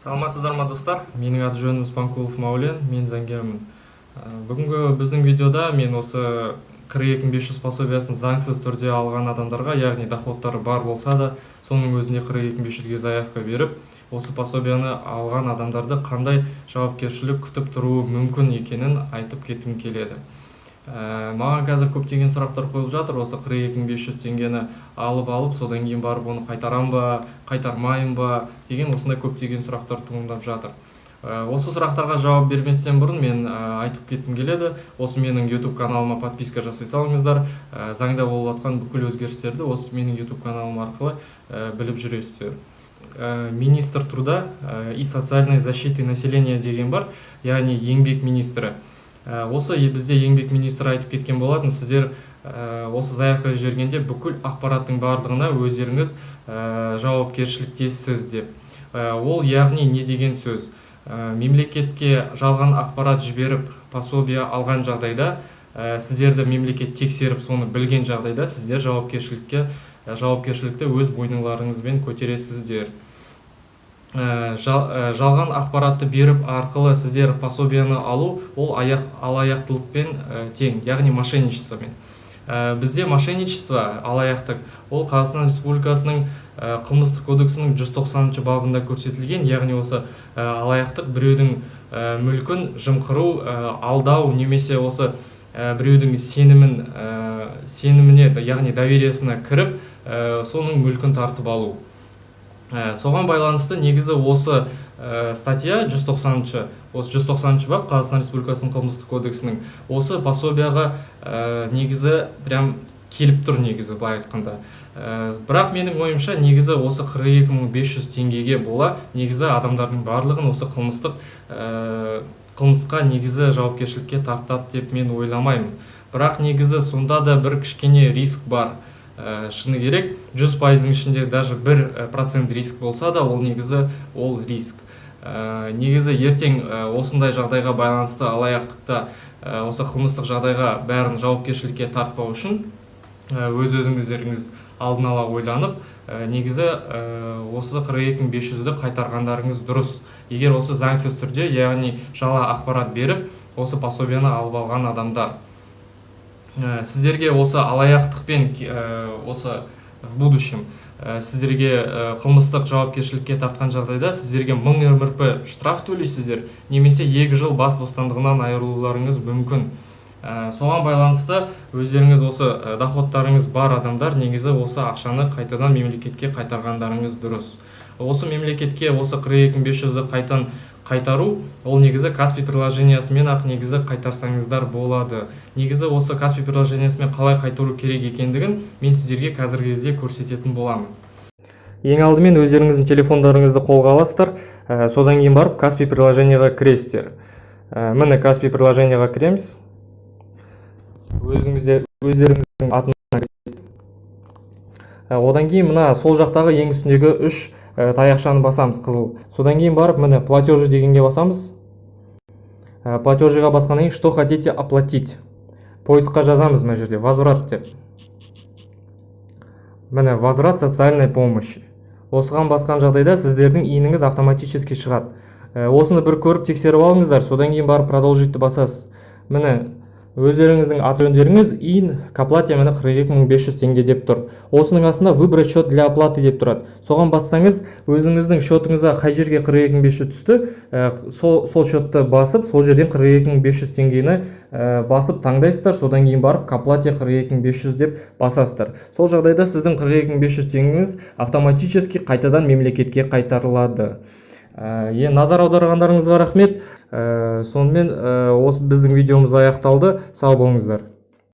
Саламатсыздар ма, достар? Менің аты жөнім Спанкулов Маулен, мен заңгермін. Бүгінгі біздің видеода мен осы 42 500 пособиясын заңсыз түрде алған адамдарға, яғни доходтары бар болса да, соның өзінде 42 500-ге заявка беріп, осы пособияны алған адамдарды қандай жауапкершілік күтіп тұруы мүмкін екенін айтып кеткім келеді. Маған қазір көптеген сұрақтар қойылып жатыр: осы 42 500 теңгені алып, содан кейін барып оны қайтарам ба, қайтармаймын ба деген осындай көптеген сұрақтар туындап жатыр. Осы сұрақтарға жауап берместен бұрын мен айтып кеткім келеді: осы менің YouTube каналыма подписка жасай салыңыздар. Заңда болып жатқан бүкіл өзгерістерді осы менің YouTube каналым арқылы біліп жүресіздер. Министр труда и социальной защиты населения деген бар, яғни еңбек министрі. Осы бізде еңбек министрі айтып кеткен болатын: сіздер осы заявка жібергенде бүкіл ақпараттың барлығына өздеріңіз жауапкершіліктесіз деп. Ол яғни не деген сөз? Мемлекетке жалған ақпарат жіберіп, пособие алған жағдайда, сіздерді мемлекет тексеріп, соны білген жағдайда, сіздер жауапкершілікті өз мойнуларыңызбен көтересіздер. Жалған ақпаратты беріп арқылы сіздер пособияны алу, ол алаяқтылықпен тең, яғни мошенничествомен. Бізде мошенничество, алаяқтық, ол Қазақстан Республикасының Қылмыстық кодексінің 190 бабында көрсетілген, яғни осы алаяқтық — біреудің мүлкін жымқыру, алдау немесе осы біреудің сеніміне, яғни довериясына кіріп, соның мүлкін тартып алу. Соған байланысты негізі осы статья 190, осы 190 бап Қазақстан Республикасының Қылмыстық кодексінің осы пособияға негізі прям келіп тұр, негізі былай айтқанда. Бірақ менің ойымша, негізі осы 42 500 теңгеге бола негізі адамдардың барлығын осы қылмысқа, негізі жауапкершілікке тартады деп мен ойламаймын. Бірақ негізі сонда да бір кішкене риск бар. Шыны керек, 100%-дың ішінде даже 1% риск болса да, ол негізі ол риск. Негізі ертең осындай жағдайға байланысты алаяқтықта, осы қылмыстық жағдайға бәрін жауапкершілікке тартпау үшін, өз өзіңіздеріңіз алдын ала ойланып, негізі осы 42 500-ді қайтарғандарыңыз дұрыс, егер осы заңсыз түрде, яғни жала ақпарат беріп, осы пособияны алып алған адамдар. Сіздерге осы алаяқтықпен осы в будущем сіздерге қылмыстық жауапкершілікке тартқан жағдайда, сіздерге 1000 МРП штраф төлейсіздер немесе 2 жыл бас бостандығынан айырылуларыңыз мүмкін. Соған байланысты өздеріңіз осы доходтарыңыз бар адамдар негізі осы ақшаны қайтадан мемлекетке қайтарғандарыңыз дұрыс. Осы мемлекетке осы 42 500-ді қайтан қайтару, ол негізі Каспи приложениясымен ақ негізі қайтарсаңыздар болады. Негізі осы Каспи приложениясымен қалай қайтару керек екендігін мен сіздерге қазіргі кезде көрсететін боламын. Ең алдымен өздеріңіздің телефондарыңызды қолға аласыздар, содан кейін барып Каспи приложениеға кіресіздер. Міне, Каспи приложениеға кіреміз, өздеріңіздің атынан кіресіз. Одан кейін мына сол жақтағы ең үстіндегі үш таяқшаны басамыз, қызыл. Содан кейін барып, міне, «Платежи» дегенге басамыз. Платежиға басқаннан кейін «Что хотите оплатить?», поискқа жазамыз мына жерде «возврат» деп. Міне, «Возврат социальной помощи». Осыған басқан жағдайда сіздердің ИИН-іңіз автоматически шығады. Осыны бір көріп, тексеріп алыңыздар. Содан кейін барып «Продолжить» басасыз. Міне, өздеріңіздің аты жөндеріңіз, ИИН, «К оплате», міне, 42 500 теңге деп тұр. Осының астында «Выбрать счет для оплаты» деп тұрады. Соған бассаңыз, өзіңіздің счетыңызға қай жерге 42 500 түсті, сол счетты басып, сол жерден 42 500 теңгені басып таңдайсыздар. Содан кейін барып «К оплате 42 500» деп басасыздар. Сол жағдайда сіздің 42 500 теңгеңіз автоматически қайтадан мемлекетке қайтарылады. Назар аударғандарыңызға рахмет. Сонымен осы біздің видеомыз аяқталды. Сау болыңыздар.